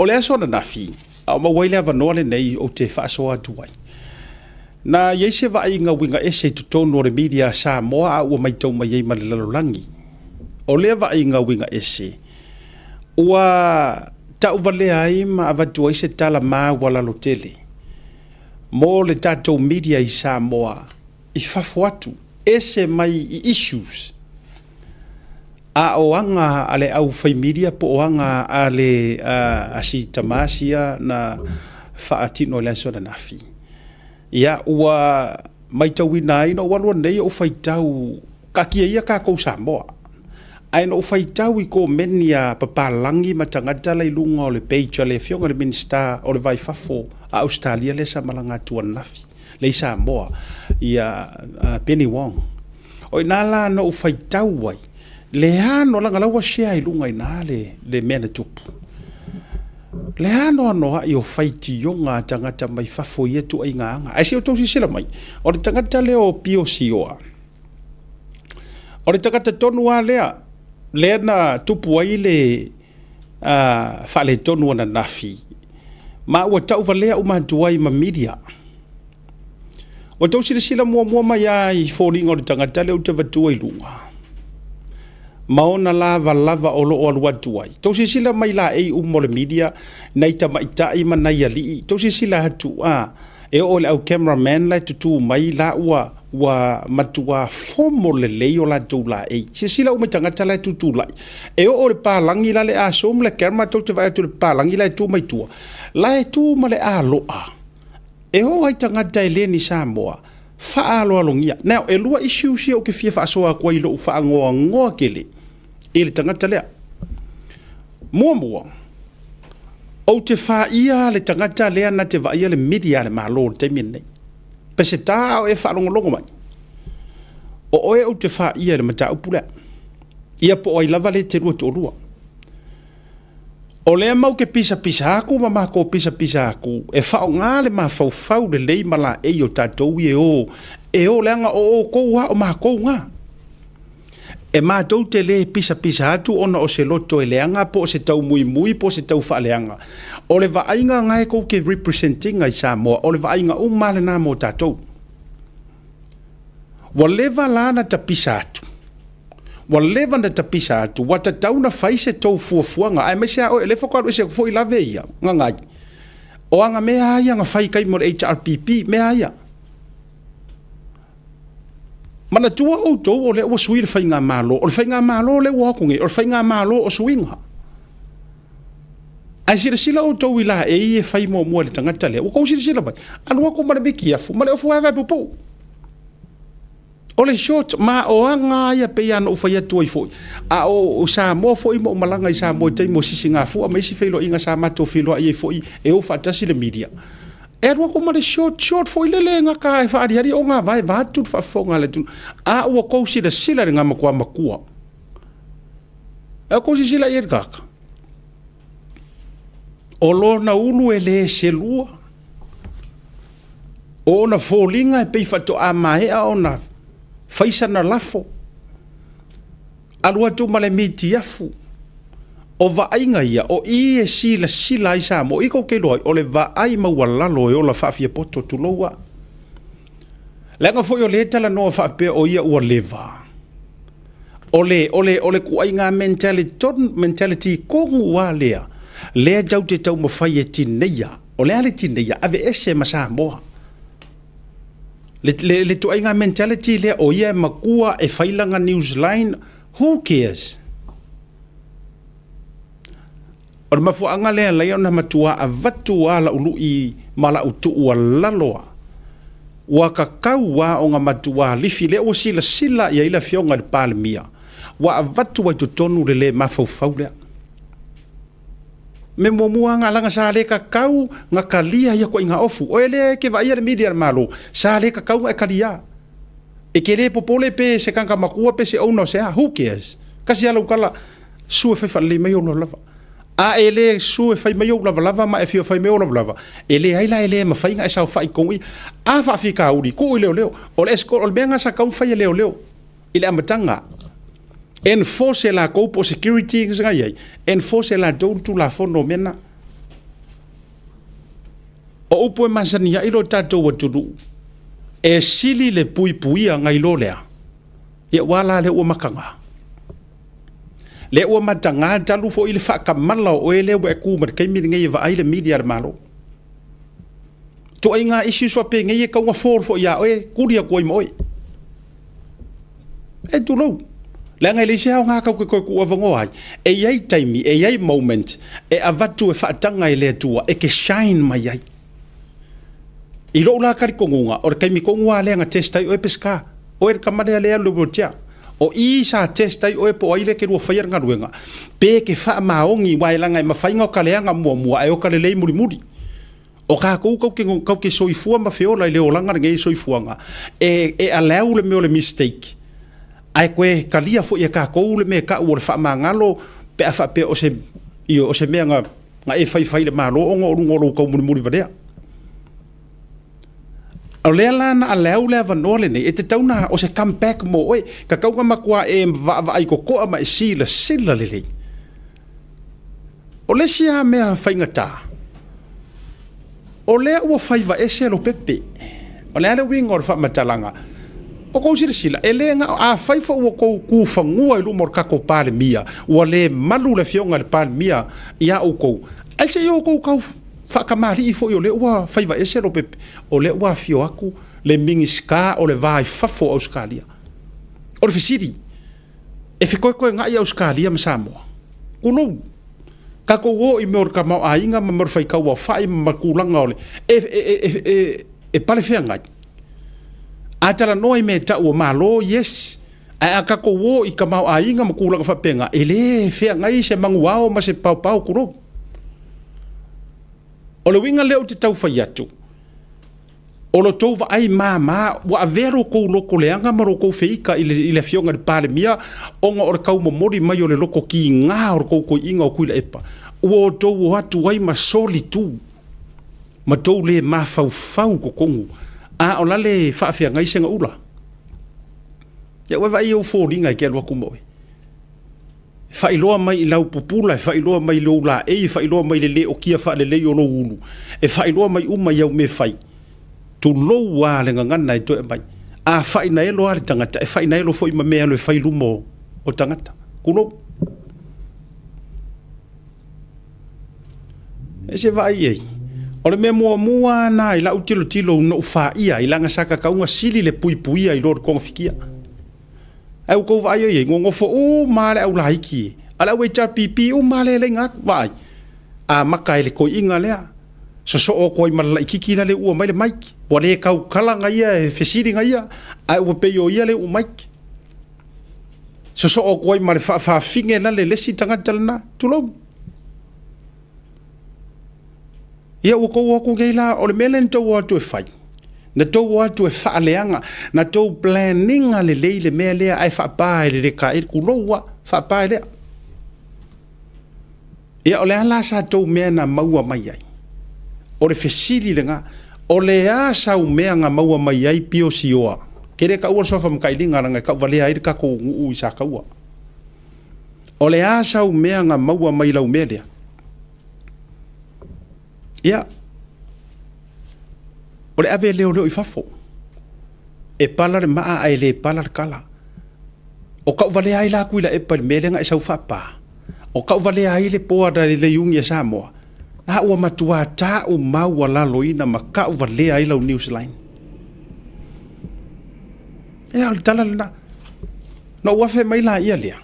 O le aso ananafi, a o maua ai le avanoa lenei ou te faasoa atu ai, na i ai se vaaiga uiga ese i totonu o le media a Samoa a ua matau mai ai ma le lalolagi. O lea vaaiga uiga ese, ua tauvalea ai ma avatu ai se tala maualalo tele mo le tatou media i Samoa i fafo atu, ese mai i issues a o aga a le aufai media po o aga a le a si tama sia na faatino i le aso ananafi. Ia, ua matauina ai na ou alu nei ou faitau, taatia ia tatou Samoa, ae na ou faitau i komeni a papalagi ma tagata la i luga o le page a le afioga i le Minisita o le Va i Fafo a Ausetalia lea sa malaga atu ananafi lea i Samoa, ia Penny Wong. O i ina la na ou faitau ai le anoanoai, leaga la ua share i luga i ina le mea na tupu, le anoanoai o faitioga a tagata mai fafo i ia ituaiga aga. Ae se i outou silasila mai, o le tagata lea o Pio Sioa, o le tagata tonu lava lea lea na tupu ai le faaletonu ananafi, ma ua tauvalea uma atu ai ma media. Ua outou silasila muamua mai lava i foliga o le tagata lea ou te avatua i luga ma ona lavalava o lo o alu atu ai. Tou silasila mai laei uma o le media, nai tamaitai ma nai alii, tou silasila atu, a, e oo i le au cameraman la e tutu mai la ua matua fomo lelei o latou laei. Silasila uma i tagata la e tutulai. E oo i le palagi la le a zoom le camera, tou te vaai atu i le palagi la e tu mai tua, la e tu ma le aloa. E oo ai tagata e le ni Samoa, faaaloalogia. Now, e lua issues ia ou te fia faasoa atu ai i lou faanoanoa tele i le tagata lea. Muamua, ou te faia le tagata lea na te vaaia le media a le Malo i le taimi lenei. Peseta a o e faalogologo mai, o oe ou te faia i le mataupu lea. Ia po o ai lava le te lua toalua. O lea mau te pisapisa atu ma matou pisapisa atu e faaaoga le mafaufau lelei ma laei o tatou ia e o, e o leaga o outou lava o matou na. E matou te le pisapisa atu ona o se loto e leaga po o se taumuimui po o se taufaaleaga. O le vaaiga na e tou te represent ina i Samoa, o le vaaiga uma lava lena mo tatou. Ua leva la na tapisa atu. Ua leva na tapisa atu, ua tatau na fai se tou fuafuaga, aemaise a oe, o lea faatoa alu ese atu foi lave ia, gagai. O aga mea a ia na fai i taimi o le HRPP, mea a ia. Manatua outou o lea ua sui le faigamalo, o le faigamalo lea ua o atu nei, o le faigamalo o suiga. Ae silasila outou i laei e fai muamua e le tagata lea, ua tou silasila mai, alu atu ma le mitiafu ma le ofu vaevae puupuu. O le short, ma o aga lava ia pei lava ona ou fai atu ai foi, a o Samoa foi ma ou malaga i Samoa i taimi o Sisigafua ma isi feiloaiga sa matou feiloai ai foi e o faatasi le media, e alu atu ma le short, short foi lele e gata e faaaliali o gavae vaeatu le faafofoga a le atunuu. A ua tou silasila i le gamatua matua. E tou silasila i ai le tagata. O lona ulu e le selua. O ona foliga e pei faatoa maea ona fai sana lafo, alu atu ma le mitiafu. O vaaiga ia, o i e silasila ai Samoa, o i tou te iloa ai, o le vaai maualalo e ola faafiapoto, tulou a. Leaga foi o lea e talanoa faapea o ia ua leva. O le, o le, o le ituaiga mentality, mentality tonu lava lea, lea tou te taumafai e tineia. O le a le tineia? Aveese ma Samoa. Le, le, le ituaiga mentality lea, o ia e matua e fai lana newsline, who cares? O le mafuaaga lea e ala ai ona matua avatu lava lau lui ma lau tuualalo lava, ua tatau lava ona matua lifi, lea ua silasila i ai le Afioga i le Palemia, ua avatu ai i totonu le le mafaufau lea. Mea muamua lava, leaga sa le tatau ona talia ia ituaiga ofu. Oe lea e te vaaia le media a le Malo, sa le tatau ona e talia. E te le popole pe se tagata matua pe se owner o se a, who cares? Tasi lava lau tala, susu e fai faalelei mai ou lavalava. A e le susu e fai mai ou lavalava ma e afio e fai mai ou lavalava, e leai la e le mafai ona e saofai i totonu i i. A faafitauli, tuu i leoleo. O le escort, o le mea lena sa tatau ona fai e leoleo i le amataga. Enforce e latou po o security na i ai, enforce e latou le tulafono o mea na. O upu e masani ai lo tatou atunuu, e sili le puipuia nai lo lea. Ia ua la lea ua mataga. Lea ua mataga talu foi le faatamala o oe lea ua e tu ma le taimi lenei e vaai le media a le Malo. Ituaiga issues faapenei e tatau ona fall foi ia oe, tuli atu ai ma oe. E tulou. Leaga e leai se aoga tatou te toe tuuavanoa ai. E i ai taimi, e i ai moment e avatu e faataga e le Atua e te shine mai ai. I lou la talitonuga, o le taimi tonu lava lea na test ai oe Peseta. Oe le tama lea lea e alu i le wheelchair. O i sa test ai oe po o ai lea e te lua faia le galuega, pe e te faamaoni, aua leaga e mafai ona ota leaga muamua ae ota lelei mulimuli. O tatou tatou te, tatou te soifua ma feola i le olaga lenei soifuaga, e, e allow le mea o le mistake, ae toe talia foi e tatou le mea e tau o le faamagalo pe a faapea o se, ioe, o se mea na, na e faifai i le Malo ona o luga o lou taumulimuli valea. O lea la na allow le avanoa lenei, e tatau ona, o se come back mo oe, tatau ona matua e vaavaai totoa ma e silasila lelei. O le isi lava mea faigata, o lea ua faiva ese Lopepe. O le a le uiga o le faamatalaga? O tou silasila, e le na o, afai foi ua tou tu fanua i luma o le tatou Palemia, ua le malu le afioga i le Palemia ia outou, ae se i outou tau faatamalii foi o lea ua faiva ese Lopepe, o lea ua afio atu le Minisita o le Va i Fafo o Ausetalia. O le fesili, E fetoetoena'i Ausetalia ma Samoa. Tulou. Tatou o i mea o le tamaoaiga ma mea o le faitauaofai ma tulaga o le e, e, e, e, e pale feagai. A talanoa i mea e tau o Malo, yes. Ae a tatou o i tamaoaiga ma tulaga faapena, e le feagai se manuao ma se paopao, tulou. O le uiga lea ou te tau fai atu, O lo outou vaai mama, ua avea lo outou loto leaga ma lo outou feika i le, i le afioga i le Palemia ona o le taumomoli mai o le loto kiga o le tou toeaina o Tuilaepa. Ua outou o atu ai ma soli tu, ma tou le mafaufau totonu. A o la le faafeagai segaula. Ia ua e vaai i ou foliga e te alu atu ma oe. E faailoa mai i lau pupula, e faailoa mai i lou laei, e faailoa mai i le le okia faalelei o lou ulu, e faailoa mai uma i au mea fai. Tulou lava le gagana e toe aumai. A fainaelo lava le tagata, e fainaelo foi ma mea e alu e fai i luma o tagata. Tulou. E se vaai i ai. O le mea muamua lava lena i lau tilotilo na ou faia ai, leaga sa tatau ona sili le puipuia i lo le togafitia. Ae ua tou vaai i ai, nonofo uma lava le au laiti, a le au HRPP uma lava lea e laina atu, vaai, amata e le toeaina lea, sosoo atu ai ma le laititi la le uua mai le mic, ua le tautala na ia e fesili na ia, ae ua pei o ia le uu mic. Sosoo atu ai ma le faafafine la le isi tagata lena, tulou. Ia ua tou o atu nei la, o le mea lea na tou o atu e fai, na tou o atu e faaleaga, na tou plan ina lelei le mea lea ae faapa e le leka e tulou lava, faapa e lea. Ia o le a la sa tou mea na maua mai ai? O le fesili lena, o le a sau mea na maua mai ai Pio Sioa? Ke le taua le suafa Matailiga leaga e tauvalea ai le tatou nuu i Sataua. O le a sau mea na maua mai lau mea lea? Ia, o le ave leoleo i fafo. E pala le maa ae le pala le kala. O tauvalea ai la Tuilaepa i le mea lea na e sau faapa. O tauvalea ai le board a le Iuni a Samoa. Na ua matua tau maualaloina ma tauvalea ai lau news line. Ia, o le tala lena. Na ou afe mai laia lea.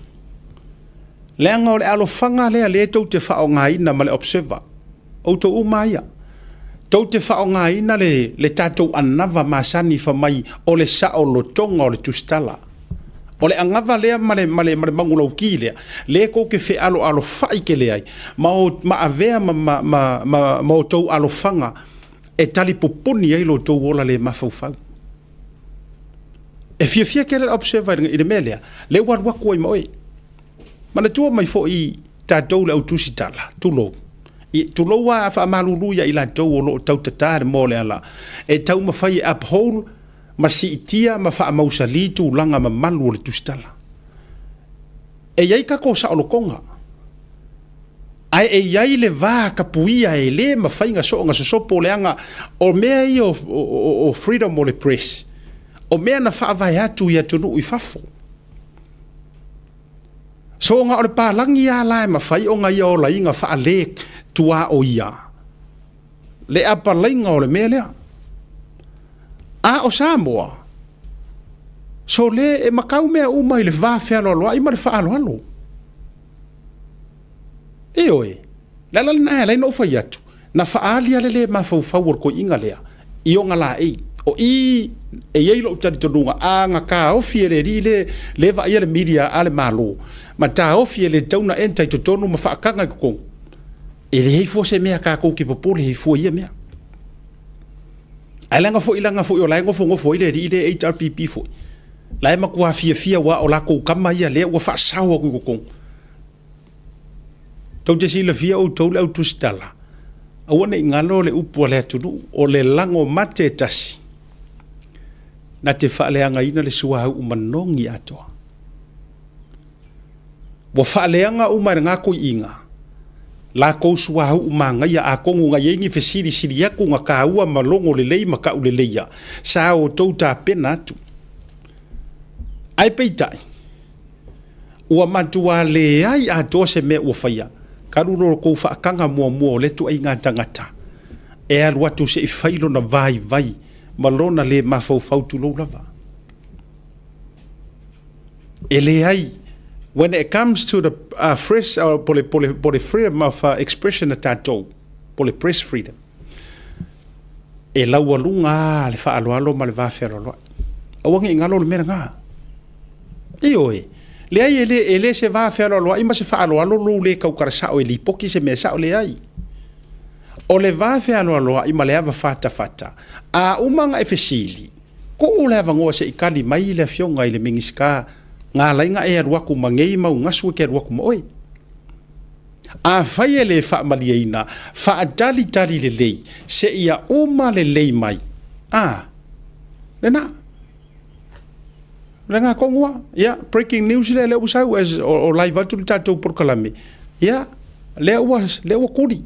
Leaga o le alofaga lea lea tou te faaaogaina ma le Observer, outou uma lava ia, tou te faaaogaina le, le tatou anava masani fai mai o le saolotoga o le tusitala. O le anava lea ma le, ma le, ma le manulauti lea, lea tou te fealoalofai tele ai, ma, o, ma avea ma, ma, ma, ma, ma outou alofaga e talipupuni ai lo outou ola le mafaufau. E fiafia tele le Observer i le mea lea, lea ua alu atu ai ma oe. Manatua mai foi tatou le au tusitala, tulou, tulou lava a faamalulu ia i latou o lo o tautatā le moa o le ala, e taumafai e uphold ma siitia ma faamausali tulaga mamalu o le tusitala. E i ai tatou saolotoga. Ae e i ai le va tapuia e le mafai na soona sosopo leaga o mea ia o freedom o le press, o mea na faavae atu i atunuu i fafo. Soona o le palagi lava la e mafai ona ia olaina faale tuaoia le apalaiga o le mea lea. A o Samoa, sole e makau mea uma i le va fealoaloai ma le faaaloalo. Ioe, le ala lena e ala ai ona ou fai atu, na faaali lava le le mafaufau o le toeaina lea i ona laei. O i e i ai lou talitonuga, a na taofi e le alii le, le vaaia le media a le Malo, ma taofi e le tatau ona enter i totonu ma faataga i totonu, e leai fua se mea tatou te popole ai fua i ia mea. Ae leaga foi leaga foi o la e nofonofo ai le alii lea HRPP foi, la e matua fiafia aua o latou tama ia lea ua faasao atu i totonu. Tou te silafia outou le au tusitala, aua ne i galo le upu a le atunuu, o le lago mate e tasi, na te faaleagaina le suauu manogi atoa. Ua faaleaga uma e lena toeaina latou suauu manaia, atonu na i ai ni fesilisili atu na taua ma logo lelei ma tau leleia, sa outou tapena atu. Ae peitai, Ua matua leai atoa se mea ua faia, talu lo tou faataga muamua o lea ituaiga tagata e alu atu se i fai lona vaivai ma lona le mafaufau tulou lava. E leai, when it comes to the uh, fresh, uh, po le, po le, po le freedom of uh, expression a tatou, po le press freedom, E laualuga lava le faaaloalo ma le va fealoaloai. Aua ne i galo le mea lena. Ioe, leai e le, e le se va fealoaloai ma se faaaloalo lou le tautala sao e lipoti se mea sao, leai. O le va fealoaloai ma le ava fatafata, a uma ona e fesili, tuu le avanoa se i tali mai le Afioga i le Minisita na ala ai ona e alu atu ma nei mau gasu e te alu atu ma oe. Afai e le faamalieina, faatalitali lelei seia uma lelei mai. A, lena. Lena tonu lava. Ia, breaking news lea, lea ua sau as o, o live atu le tatou polokalame. Ia, lea ua, lea ua kuli,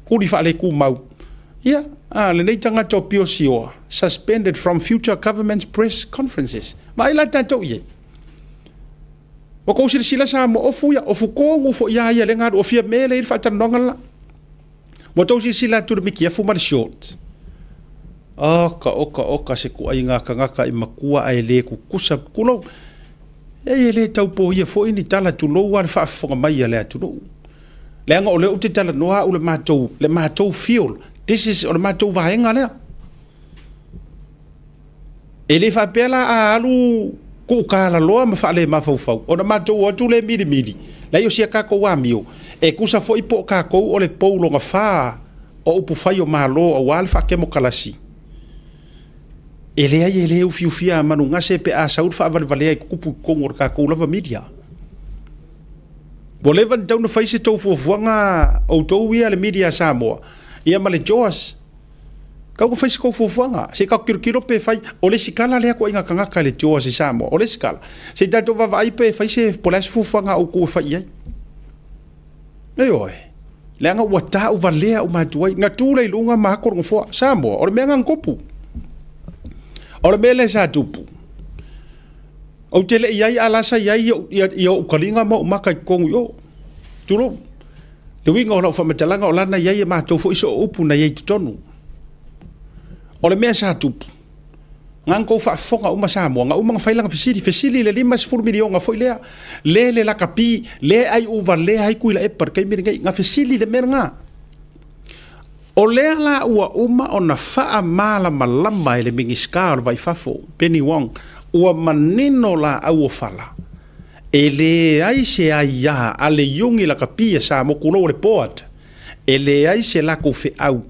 kuli faaletumau. Ia, a, lenei tagata o Pio Sioa, suspended from future government's press conferences. Vaai la tatou i ai. Ua tou silasila Samoa, ofu ia, ofu tonu foi ia ia le galu, o fia mea lea i le faatalanoaga le la. Ua tou silasila atu i le mikiafu ma le short. Oka, oka, oka se kuaiga tagata i matua ae le tutusa, tulou. Ei, e le tau poia foi ni tala, tulou lava le faafofoga mai a le atunuu. Leaga o lea ou te talanoa au le matou, le matou field. This is, o le matou vaega lea. E le faapea la a alu kuukalaloa ma faalemafaufau ona matou o atu lea milimili, leai o sia tatou amio, e tusa foi po o tatou o le pou lona fa o upufai o Malo aua le faatemokalasi. E leai e le ufiufia a manugase pe a sau le faavalevalea i tutupu i totonu o le tatou lava media. Ua leva ona tatau ona fai se tou fuafuaga outou ia le media a Samoa ia ma le JOAS. Tau fai se tou fuafuaga, se i tatou tilotilo pe fai, o le isi tala lea toaiga tagata i le JOAS i Samoa, o le isi tala, se i tatou vaavaai pe fai se, po o le a se fuafuaga a outou e fai i ai. Ioe, leaga ua tau valea uma atu ai, na tu lea i luga ma ako le nofoa, Samoa, o le mea lena na tupu. O le mea lea sa tupu, ou te le i ai, a la sa i ai i ou taliga ma ou maka i totonu i o. Tulou. Le uiga o lau faamatalaga o la na i ai e matou foi soo upu na i ai i totonu. O le mea sa tupu, na na tou faafofoga uma Samoa, na uma na fai lana fesili, fesili i le 50 miliona foi lea, le le lakapi, le ai uva lea ai Tuilaepa i le taimi lenei, na fesili i le mea lena. O lea la ua uma ona faamalamalama e le Minisita o le Va i Fafo, Penny Wong, ua manino laau o fala, E leai se aia a le iugi lakapi a Samoa, tulou o le board, e leai se latou feau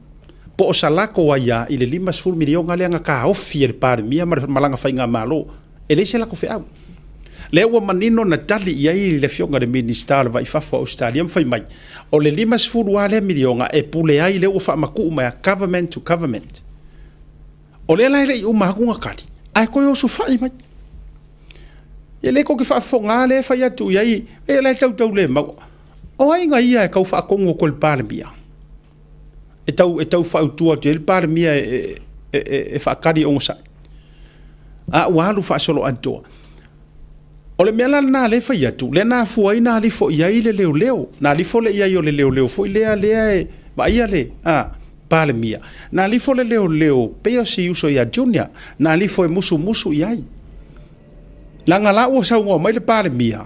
po o sa latou aia i le 50 miliona lea na taofi e le Palemia ma le malaga faigamalo. E leai se latou feau. Lea ua manino na tali i ai le Afioga i le Minisita o le Va i Fafo a Ausetalia ma fai mai, o le 50 lava lea miliona e pule ai lea ua faamatuu mai a government to government. O lea la e le i uma atu na tali, ae toe osofai mai. E le tou te faafofoga lea e fai atu i ai, e la e tautau le mau. O aiga ia e tau faatonu atu e le Palemia, e tau, e tau fautua atu i ai le Palemia e, e, e, e faatali e onosai. A ua alu faasoloatoa. O le mea la lena lea e fai atu, lea na afua ai na alifo i ai le leoleo. Na alifo le i ai o le leoleo foi lea, lea e vaaia le a, Palemia. Na alifo le leoleo, pei o si uso ia Junior, na alifo e musumusu i ai. Leaga la ua saunoa mai le Palemia,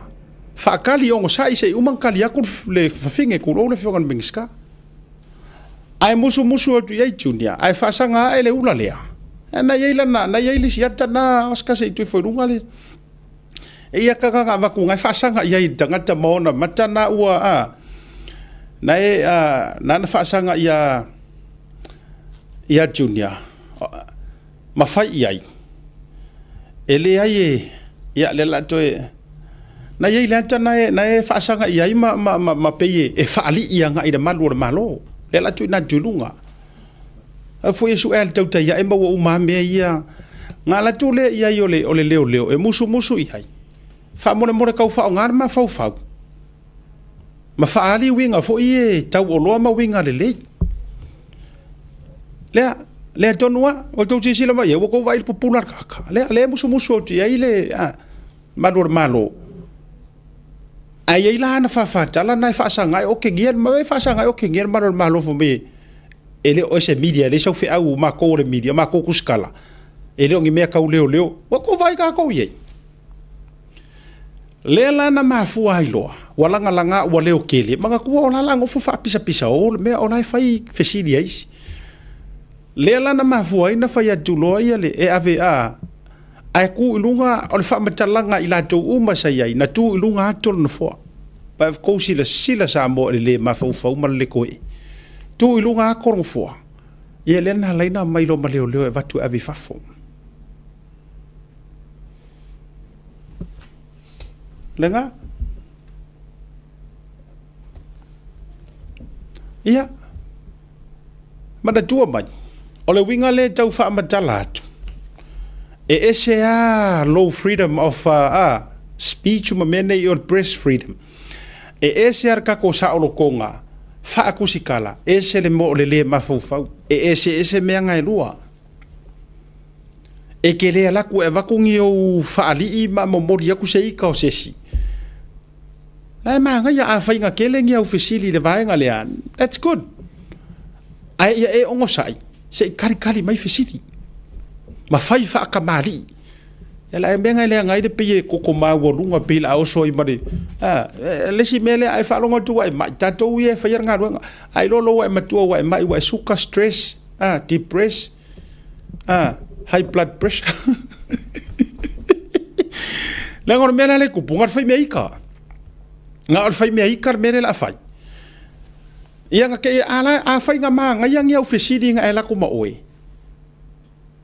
faatali onosai se i uma ona tali atu le fafine, tulou le afioga i le Minisita. Ae musumusu atu i ai Junior, ae faasaga ae le ula lea. Na i ai lana, na i ai le isi ata na, Oscar se i tu ifo i luga le. E ia ata na avatu na e faasaga i ai i le tagata ma ona mata na ua, a, na e, a, na na faasaga ia, ia Junior, ma fai i ai. E leai e, ia lea la toe, na i ai le ata na e, na e faasaga i ai ma, ma, ma, ma pei e, e faalii agai i le malu o le Malo. Lea la tuuina atu i luga. Au foi e suea le tautai ae ma ua uma mea ia. Na ala atu lea i ai o le, o le leoleo e musumusu i ai. Faamolemole tau faaaoga le mafaufau. Ma faaali uiga foi e tauoloa ma uiga lelei. Lea, lea tonu lava, ua outou silasila mai i ai, ua outou vaai i le pupula o le tagata. Lea, lea e musumusu atu i ai le a, malu o le Malo. Ae i ai la ana faafatala na e faasaga ai okegia, e faasaga ai okegia le malu o le Malo fai mai e le o se media, e leai sau feau o matou o le media, o matou tusitala, e le o ni mea tau leoleo. Ua outou vaai tatou i ai. Lea la na mafua ai loa, ua lagalaga ua leo tele, manatua o la la nofo faapisapisa o le mea o la e fai fesili a isi. Lea la na mafua ai na fai atu loa ia le e ave a ae tu i luga o le faamatalaga i latou uma sa i ai, na tu i luga atu o le nofoa. Pa e tou silasila Samoa i le le mafaufau ma le le toe'e. Tu i luga atu o le nofoa, ia lea na ala ai na aumai loa ma leoleo e avatu e ave i fafo. Lena. Ia, manatua mai, o le uiga lea e tau faamatala atu, e ese lava lou freedom of speech ma mea nei o le press freedom. E ese lava le tatou saolotoga faatusitala, ese le mea o le le mafaufau. E eseese mea na e lua. E te le alu atu e avatu ni ou faalii ma momoli atu se ita o se isi. La e manaia a fai na tele ni au fesili i le vaega lea, that's good. Ae ia e onosai, se i kalikali mai fesili. Ma fai faatamalii. Ia la e mea na e leaga ai le pei e koko maualuga pei la oso ai ma le a le isi mea lea ai faalogo atu ua e mai tatou ia e faia le galuega ai loa ua e matua ua e mai ua e suka stress a depress a high blood pressure leaga o le mea la le tupu na o le fai mea ika na o le fai mea ika le mea lea la fai ia na te a la a fai na manaia ni au fesili na e lako ma oe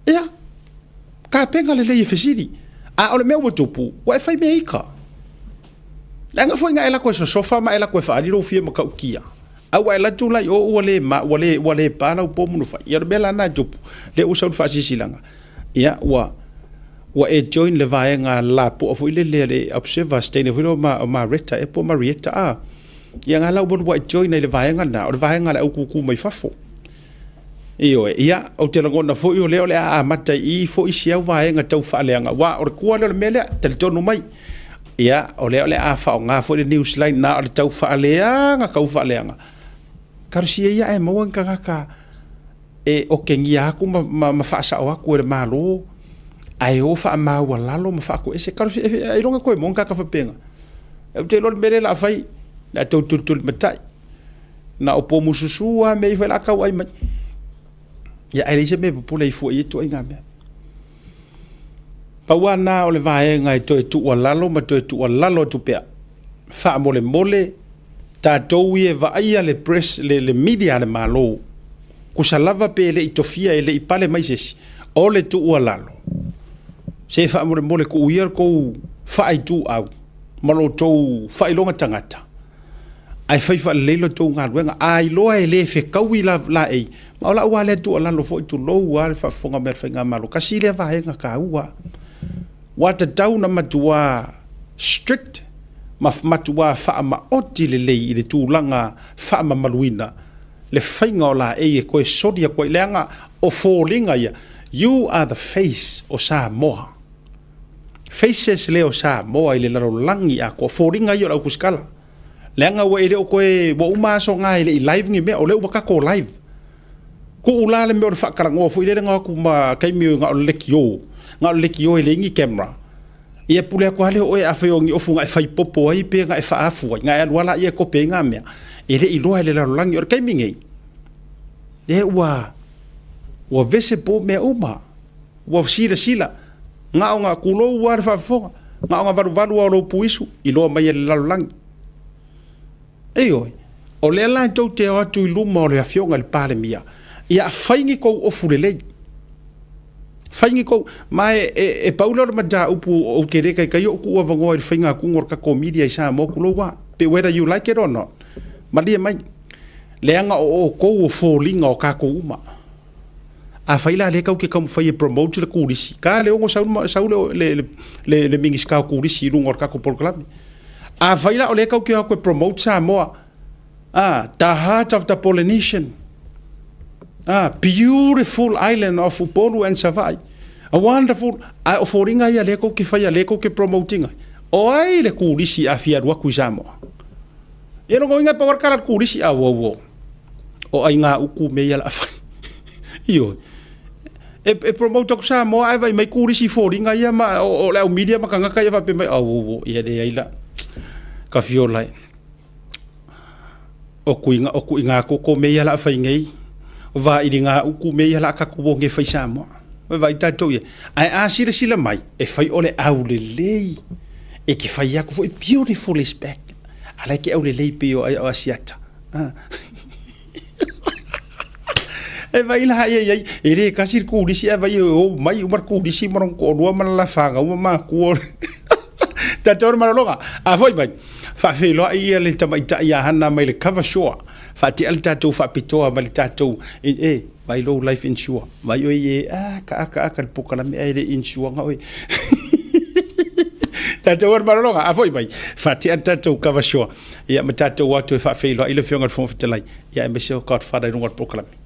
ia tapena lelei e fesili a o le mea ua tupu ua e fai mea ika leaga foi na e lako e sosofa ma e lako e faaali lou fia matautia A ua e alu atu la i o ua le ma, ua le, ua le pa lau pomu na fai. Ia o le mea la lena e tupu, lea ua sau le faasilasilaga, ia ua, ua e join le vaega lapoa foi lele a le Observer, se teine foi lea o, ma, o Maretta ea po o Marietta, a. Ia nga la ua ua e join ai i le vaega lena, o le vaega a le au kūkū mai fafo. Ioe, ia, ou te lagona foi o lea o le a amata i i foi si au vaega tau faaleaga, aua o le tua lea o le mea lea, talitonu mai. Ia, o lea o le a faaaoga foi le Newsline na o le tau faaleaga, tau faaleaga. Talosia ia ae maua ni tagata e okegia atu ma, ma, ma faasao atu e le Malo, ae o faamaualalo ma faatoese. Talosia, ailoga toe maua ni tagata faapena. Ou te iloa le mea lea o le a fai, o le a toe tulitulimatai. Na o pomususu lava mea ia foi o le a tauai mai. Ia, ae leai se mea e pupule ai fua i ia ituaiga mea. Pau lava lena o le vaega e toe tuualalo ma toe tuualalo atu pea. Faamolemole, tatou ia e vaaia le press, le, le media a le Malo, kusa lava pe le i tofia, e le i pale mai se isi, o le tuualalo, se faamolemole tuu ia le tou faaituau ma lo outou faailoga tagata, ae fai faalelei la outou galuega. A iloa e le fetaui la, laei, ma o lau lava lea tuualalo foi, tulou lava le faafofoga mai a le Faigamalo, tasi lea vaega taua, ua tatau ona matua strict. ma matuā faamaoti lelei i le tulaga faamamaluina le faiga o laei e toe soli atu ai, leaga o foliga ia, you are the face o Samoa. Faces lea o Samoa i le lalolagi atoa, foliga ia o le autusikala. Leaga ua e le o toe, ua uma aso na e le i live ni mea, o lea ua tatou live. Tuu la le mea o le faatalanoa foi lele na o atu ma taimi na o le lekiō, na o le lekiō e leai ni camera. Ia pule atu lava lea o oe afai o ni ofu na e fai popo ai pe na e faaafu ai, na e alu lava laia e kope ai na mea. E le i iloa e le lalolagi. O le taimi nei, lea ua ua visible mea uma. Ua silasila, na ona tulou lava le faafofoga, na ona valuvalu lava o lou puisu, iloa mai e le lalolagi. Ioe, o lea la tou te o atu i luma o le Afioga i le Palemia, ia fai ni tou ofu lelei. Fai ni tou, ma e, e, e pau lea o le mataupu ou te le taitai ou tuu avanoa i le faiga atuga o le tatou media i Samoa, tulou lava, pe whether you like it or not. Malie mai, leaga o outou o foliga o tatou uma. Afai la lea tau te taumafai e promote le turisi, ka le ono sau, sau le, le, le, le Minisita o Turisi i luga o le tatou polokalame. Afai la o lea tau te o atu e promote Samoa, ah, the heart of the Polynesian, ah, beautiful island of Upolu and Savaii, a wonderful, a o foliga ia lea tou te faia, lea tou te promote ina. O ai le turisi a fia alu atu i Samoa? Ia lona uiga e pau lava le tala a le turisi, ah, uau, uau. O aiga uku mea ia la fai. Ioe. E, e promote aku Samoa ae vai mai kurisi foliga ia ma o, o le au media ma tagata ia faapea mai au au ia leai la. Ka fiola e. O kuiga o kuiga koko mea ia la fai nei. O vailiga uku mea ia la tatou o nei fai Samoa. Vai vai tatou ia. Ae a silasila mai e fai o le aulelei. E te fai aku foi beautiful is back. A la e te aulelei pei o ai o Asiata. E vai la ia iai, e le kasi le turisi ae vai e o mai uma le turisi ma lona toalua ma lana fanau ma matua. Tatou le malologa, a foi mai, faafeiloai ia le tamaitai ia Hana mai le Cover Shore, faatea le tatou faapitoa ma le tatou, e, e vai lou life insure, vai oe i e, a, ka aka aka le polokalame ae le insure nga oe. Tatou le malologa, a foi mai, faatea le tatou Cover Shore. Ia, ma tatou o atu e faafeiloai le Afioga i le Fofoga Fetalai, ia aemaise o Godfather i luga o le polokalame.